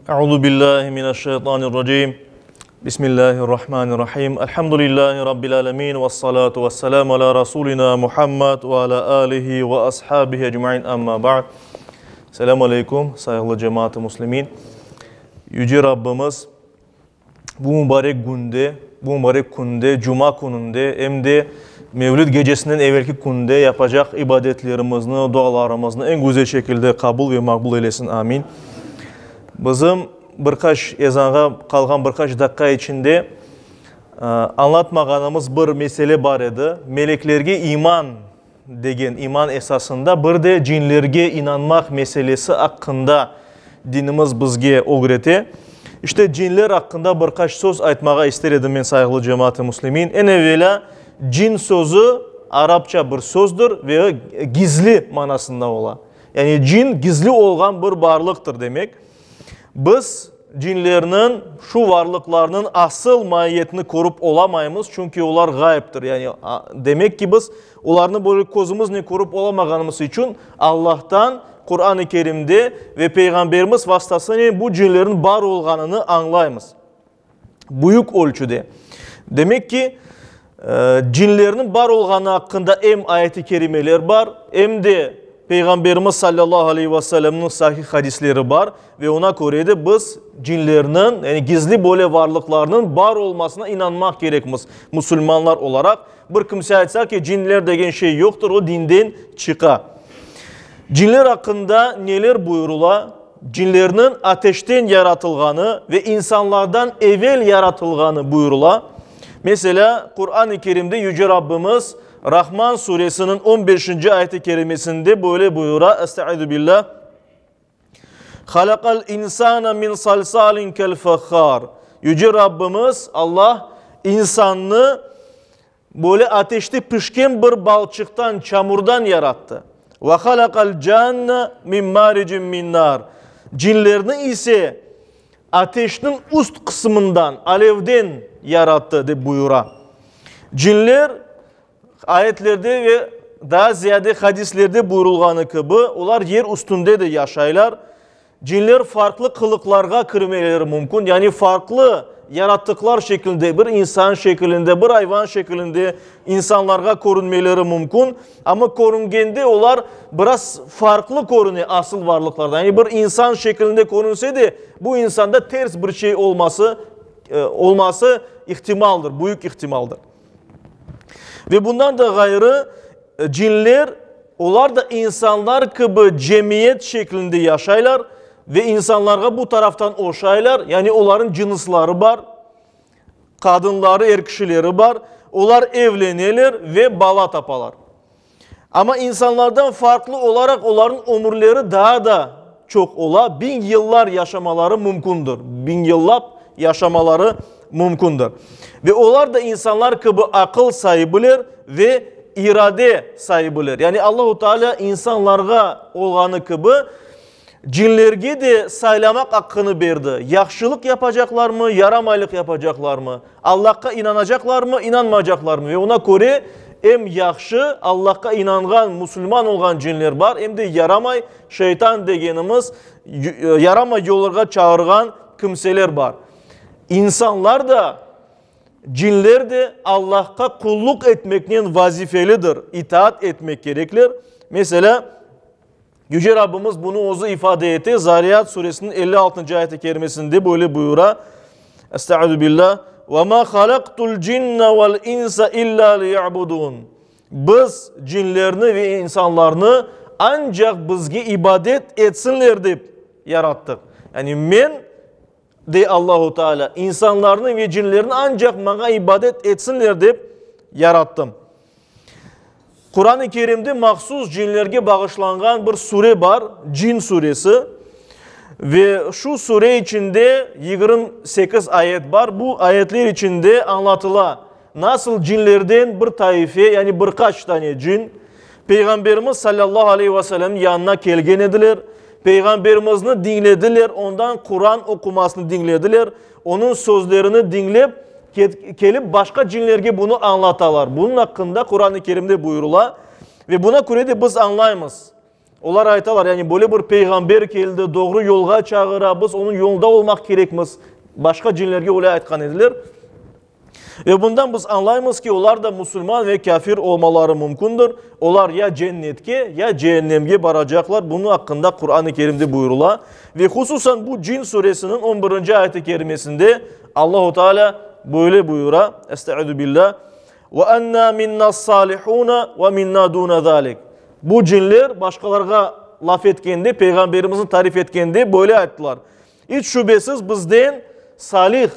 Euzu billahi mineşşeytanirracim. Bismillahirrahmanirrahim. Elhamdülillahi rabbil alamin ves salatu vesselamu ala rasulina Muhammed ve ala alihi ve ashabihi ecmaîn. Amma ba'd. Selamu aleykum, sayğılı cemaat-ı muslimin. Yüce Rabbimiz bu mübarek künde, bu mübarek künde, cuma kününde, em de Mevlid gecesinden evelki künde yapacaq ibadetlerimizni, dualarımıznı eñ güzel şekilde qabul ve maqbul eylesin. Amin. Bizim bir qaç ezanğa qalğan bir qaç daqqa içinde añlatmağanımız bir mesele bar edi, meleklerge iman degen iman esasında bir de cinlerge inanmaq meselesi aqqında dinimiz bizge ögrete. İşte, cinler aqqında bir qaç söz aytmağa ister edim men, sayğılı cemaat-ı müslimin. Eñ evelâ, cin sözü arapça bir sözdür ve gizli manasında ola. Yani cin gizli olğan bir barlıqtır demek. Biz cinlerniñ, şu varlıqlarnıñ asıl maiyetini körip olamaymız, çünki olar ğayıptır. Yani, demek ki, biz olarnı böyle közümiznen körip olamağanımız içün Allahtan Quran-ı Kerimde ve Peyğamberimiz vastasınen bu cinlerniñ bar olğanını añlaymız. Büyük ölçüde. Demek ki, cinlerniñ bar olğanı aqqında em ayet-i kerimeler bar, em de Peyğamberimiz sallallahu aleyhi ve sellemniñ sahih hadisleri bar ve ona köre de biz cinlerniñ, yani gizli böyle varlıqlarnıñ bar olmasına inanmaq kerekmiz musulmanlar olaraq. Bir kimse aytsa ki, cinler degen şey yoqtır, o dinden çıqa. Cinler aqqında neler buyurıla? Cinlerniñ ateşten yaratılğanı ve insanlardan evel yaratılğanı buyurıla. Meselâ, Quran-ı Kerimde Yüce Rabbimiz Rahman suresiniñ on beşinci ayet-i kerimesinde böyle buyura, Estaizu billah, Halaqal insana min salsalin kel fehhar. Yüce Rabbimiz, Allah, insannı Böyle ateşte pişken bir balçıqtan, çamurdan yarattı. Ve halaqal canna min maricin min nar. Cinlerni ise ateşniñ üst qısımından, alevden yarattı, dep buyura. Cinler, ayetlerde ve daa ziyade hadislerde buyurılğanı kibi, olar yer üstünde de yaşaylar. Cinler farqlı qılıqlarğa kirmeleri mümkün, yani farqlı yaratıqlar şeklinde, bir insan şeklinde, bir ayvan şeklinde insanlarğa körünmeleri mümkün, amma körüngende olar biraz farqlı körüne asıl varlıqlardan. Yani bir insan şeklinde körünse de, bu insanda ters bir şey olması, olması ihtimaldır, büyük ihtimaldır. Ve bundan da ğayrı, cinler, olar da insanlar kibi cemiyet şeklinde yaşaylar ve insanlarğa bu taraftan oşaylar, yani olarnıñ cınısları bar, qadınları, er kişileri bar, olar evleneler ve bala tapalar. Amma insanlardan farqlı olaraq olarnıñ ömürleri daa da çoq ola, biñ yıllar yaşamaları mümkündir, biñ yıllap yaşamaları mümkündir. Ve olar da insanlar kibi aqıl saibiler ve irade saibiler. Yani Allahu Teala insanlarğa olğanı kibi Cinlerge de saylamaq aqqını berdi, yahşılıq yapacaqlarmı, yaramaylıq yapacaqlarmı, Allahqa inanacaqlarmı, inanmaycaqlarmı. Ve ona köre, em yahşı, Allahqa inanğan, musulman olğan cinler bar, em de yaramay, şeytan degenimiz, yaramay yollarğa çağırğan kimseler bar. İnsanlar da, cinler de Allahqa qulluq etmeknen vazifelidir, itaat etmek kerekler. Meselâ, Yüce Rabbimiz bunı özü ifade ete, Zariyat suresiniñ 56-ncı ayet-i kerimesinde böyle buyura, Estaizu billah, Ve ma halaktul cinne vel insa illa liya'budun. Biz cinlerni ve insanlarnı ancaq bizge ibadet etsinler dep yarattıq. Yani men, dey Allahu Teala, insanlarnı ve cinlerni ancaq maña ibadet etsinler dep yarattım. Quran-ı Kerimde mahsus cinlerge bağışlanğan bir sure bar, Cin suresi. Ve şu sure içinde 28 ayet bar. Bu ayetler içinde añlatıla, nasıl cinlerden bir taife, yani bir qaç tane cin, Peyğamberimiz salâllahu aleyhi ve sellemniñ yanına kelgen ediler, Peyğamberimizni diñlediler, ondan Quran oqumasını diñlediler, onıñ sözlerini diñlep, kelip başqa cinlerge bunı añlatalar. Bunıñ aqqında Quran-ı Kerimde buyurıla ve buna köre de biz añlaymız. Olar aytalar, yani böyle bir peyğamber keldi, doğru yolğa çağıra, biz onıñ yolunda olmaq kerekmiz. Başqa cinlerge öyle aytqan ediler. Ve bundan biz añlaymız ki, olar da musulman ve kâfir olmaları mümkündir. Olar ya cennetke, ya ceennemge baracaqlar. Bunıñ aqqında Quran-ı Kerimde buyurıla. Ve hususan bu Cin suresiniñ on birinci ayet-i kerimesinde Allahu Teala böyle buyura, Estaizu billah, Ve enna minnas-salihuna ve minna dune zalik. Bu cinler başqalarğa laf etkende, Peyğamberimizni tarif etkende böyle ayttılar, İç şübesiz bizden salih,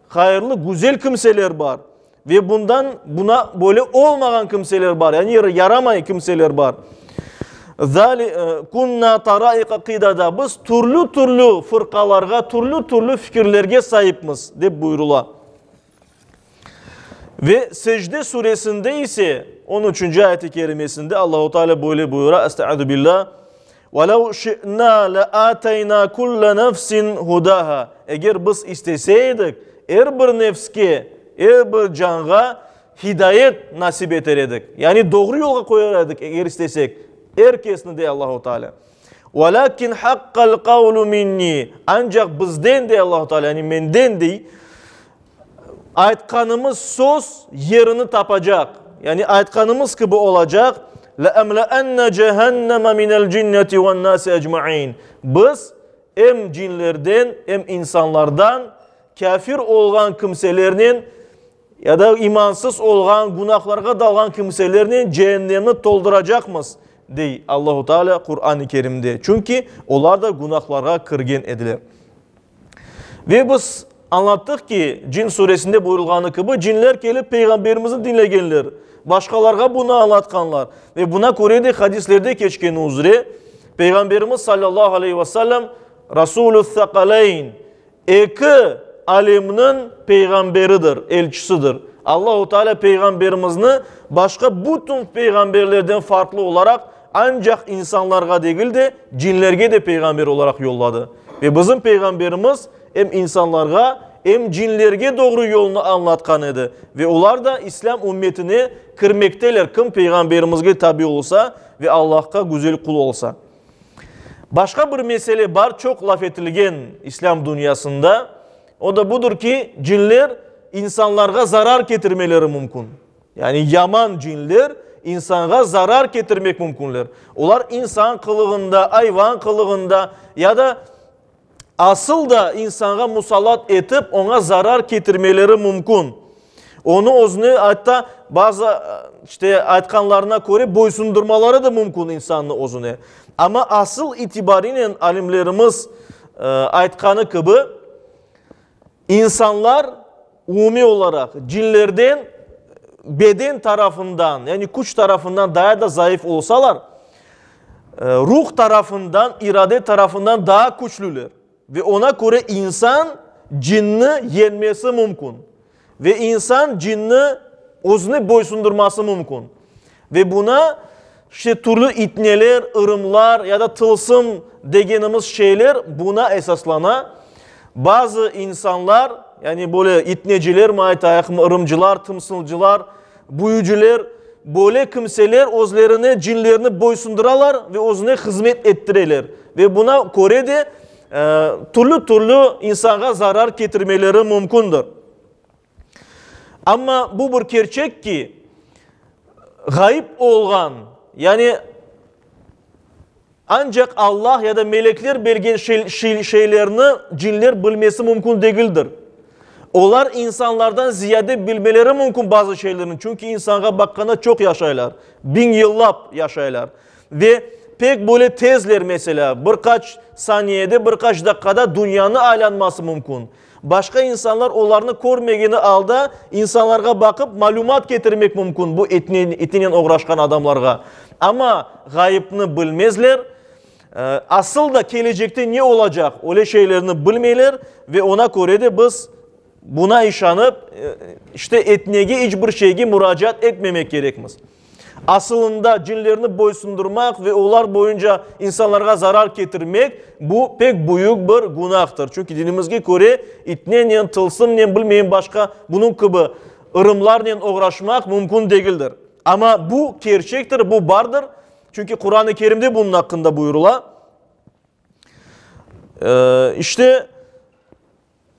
hayırlı, güzel kimseler bar ve bundan buna böyle olmağan kimseler bar, yani yaramay kimseler bar. Kunna taraika qidada, biz türlü-türlü fırqalarğa, türlü-türlü fikirlerge saipmiz, dep buyurıla. Ve Secde suresinde ise, on üçünci ayet-i kerimesinde Allahu Teala böyle buyura, Estaizu billah, Ve lev şi'na le ateyna kulle nefsin hudaha. Eger biz isteseydik, er bir nefske, er bir canğa hidayet nasip eter edik. Yani doğru yolğa qoyar edik, eger istesek, er kesni, dey Allahu Teala. Velâkin haqqal qavlu minni, ancaq bizden, dey Allahu Teala, yani menden, dey, aytqanımız söz yerini tapacaq, yani aytqanımız kibi olacaq, leemleenne cehenneme minel cinneti ven-nasi ecmain, biz em cinlerden, em insanlardan kâfir olğan kimselernen, ya da imansız olğan, günahlarğa dalğan kimselernen ceennemni tolduracaqmız, dey Allahu Teala Quran-ı Kerimde. Çünki olar da günahlarğa kirgen ediler. Ve biz añlattıq ki, Cin suresinde buyurılğanı kibi, cinler kelip Peyğamberimizni diñlegenler, başqalarğa bunı añlatqanlar. Ve buna köre de hadislerde keçkeni üzre, Peyğamberimiz sallallahu aleyhi ve sellem Rasulü-Thaqaleyn, Eki alemniñ peyğamberidir, elçisidir. Allahu Teala peyğamberimizni başqa bütün peyğamberlerden farqlı olaraq ancaq insanlarğa degil de, cinlerge de peyğamber olaraq yolladı. Ve bizim peyğamberimiz em insanlarğa, em cinlerge doğru yolnı añlatqan edi. Ve olar da İslâm ümmetine kirmekteler, kim peyğamberimizge tabi olsa ve Allahqa güzel qul olsa. Başqa bir mesele bar, çoq laf etilgen İslâm dünyasında, o da budır ki, cinler insanlarğa zarar ketirmeleri mümkün. Yani yaman cinler insanğa zarar ketirmek mümkünler. Olar insan qılığında, ayvan qılığında ya da asıl da insanğa musallat etip, oña zarar ketirmeleri mümkün. Onı özüne atta bazı işte aytqanlarına köre boysundırmaları da mümkün insannı özüne. Amma asıl itibarinen alimlerimiz aytqanı kibi, insanlar umumiy olaraq cinlerden beden tarafından, yani küç tarafından daa da zayıf olsalar, ruh tarafından, irade tarafından daa küçlüler. Ve oña köre insan cinni yeñmesi mümkün. Ve insan cinni özüne boysundırması mümkün. Ve buna işte türlü itneler, ırımlar ya da tılsım degenimiz şeyler buna esaslana. Bazı insanlar, yani böyle itneciler mi aytayıqmı, ırımcılar, tımsılcılar, büyücüler, böyle kimseler özlerine cinlerni boysundıralar ve özüne hızmet ettireler. Ve buna köre de türlü-türlü insanğa zarar ketirmeleri mümkündir. Amma bu bir kerçek ki, ğayıp olğan, yani ancaq Allah ya da melekler bergen şeylerni cinler bilmesi mümkün degildir. Olar insanlardan ziyade bilmeleri mümkün bazı şeylerni, çünki insanğa baqqanda çoq yaşaylar, biñ yıllap yaşaylar. Ve pek böyle tezler, meselâ, bir qaç saniyede, bir qaç daqqada dünyanı aylanması mümkün. Başqa insanlar olarnı körmegeni alda, insanlarğa baqıp, malümat ketirmek mümkün bu itinen oğraşqan adamlarğa. Amma ğayıpnı bilmezler, asıl da kelecekte ne olacaq, öyle şeylerni bilmeyler ve oña köre de biz buna işanıp, işte etnege iç bir şeyge muracaat etmemek kerekmiz. Asılında, cinlerni boysundırmaq ve olar boyunca insanlarğa zarar ketirmek, bu pek büyük bir günahtır. Çünki dinimizge köre, itnenen, tılsımnen, bilmeyim başqa bunıñ kibi ırımlarnen oğraşmaq mümkün degildir. Amma bu kerçektir, bu bardır. Çünki Quran-ı Kerimde bunıñ aqqında buyurıla. İşte,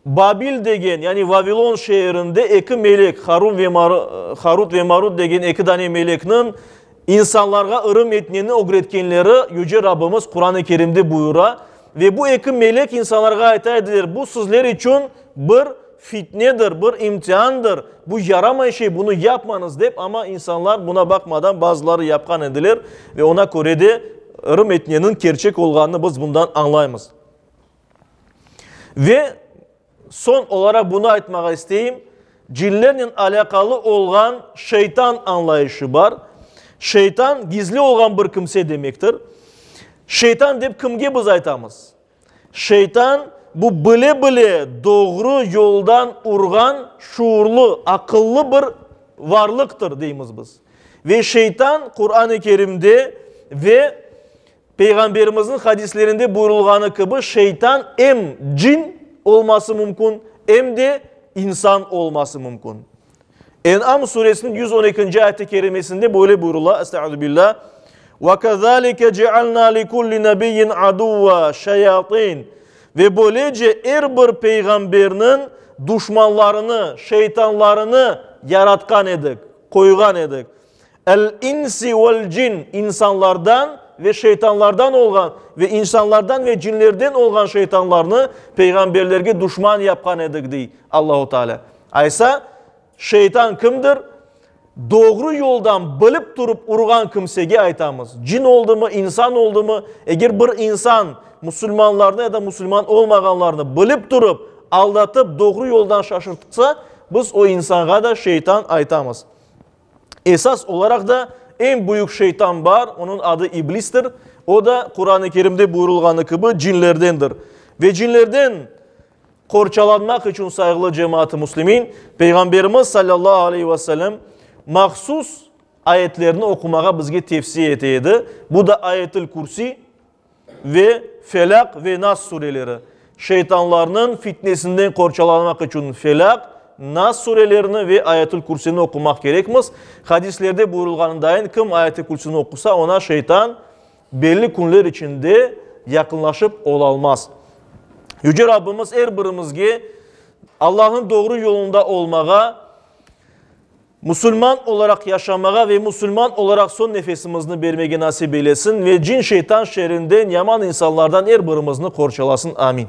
Babil degen, yani Vavilon şeerinde eki melek, Harun ve Harut ve Marut degen eki dane melekniñ insanlarğa ırım etmeni ögretkenleri Yüce Rabbimiz Quran-ı Kerimde buyura. Ve bu eki melek insanlarğa ayta ediler, bu sizler içün bir fitnedir, bir imtiandır, bu yaramay şey, bunı yapmañız dep, amma insanlar buna baqmadan bazıları yapqan ediler ve ona köre de ırım etmeniñ kerçek olğanını biz bundan añlaymız. Ve soñ olaraq bunı aytmağa isteyim, cinlernen alâqalı olğan şeytan añlayışı bar. Şeytan, gizli olğan bir kimse demektir. Şeytan dep kimge biz aytamız? Şeytan, bu bile-bile doğru yoldan urğan şuurlı, aqıllı bir varlıqtır, deymiz biz. Ve şeytan Quran-ı Kerimde ve Peyğamberimizniñ hadislerinde buyurılğanı kibi, şeytan em cin olması mümkün, em de insan olması mümkün. En'am suresiniñ 112-nci ayet-i kerimesinde böyle buyurıla, Estaizu billah, Ve kezalike cealna li kulli nebiyyin aduvva şeyatin. Ve böylece er bir peyğamberniñ duşmanlarını, şeytanlarını yaratqan edik, qoyğan edik. El-insi vel-cin, insanlardan ve şeytanlardan olğan ve insanlardan ve cinlerden olğan şeytanlarnı peyğamberlerge duşman yapqan edik, dey Allahu Teala. Aysa, şeytan kimdir? Doğru yoldan bilip turıp urğan kimsege aytamız. Cin oldımı, insan oldımı, eger bir insan musulmanlarnı ya da musulman olmağanlarnı bilip turıp, aldatıp, doğru yoldan şaşırtsa, biz o insanğa da şeytan aytamız. Esas olaraq da eñ büyük şeytan bar, onıñ adı İblistir. O da, Quran-ı Kerimde buyurılğanı kibi, cinlerdendir. Ve cinlerden qorçalanmaq içün, sayğılı cemaat-ı müslimin, Peyğamberimiz, salâllahu aleyhi ve sellem, mahsus ayetlerni oqumağa bizge tevsiye ete edi. Bu da Ayet-ül Kürsi ve Felâq ve Nas sureleri. Şeytanlarnıñ fitnesinden qorçalanmaq içün Felâq, Nas surelerini ve Ayet-ül Kürsini oqumaq kerekmiz. Hadislerde buyurılğanındayın, kim Ayet-i Kürsini oqusa, oña şeytan belli künler içinde yaqınlaşıp olalmaz. Yüce Rabbimiz er birimizge Allahnıñ doğru yolunda olmağa, Musulman olaraq yaşamağa ve musulman olaraq soñ nefesimizni bermege nasip eylesin ve cin-şeytan şerrinden, yaman insanlardan er birimizni qorçalasın. Amin.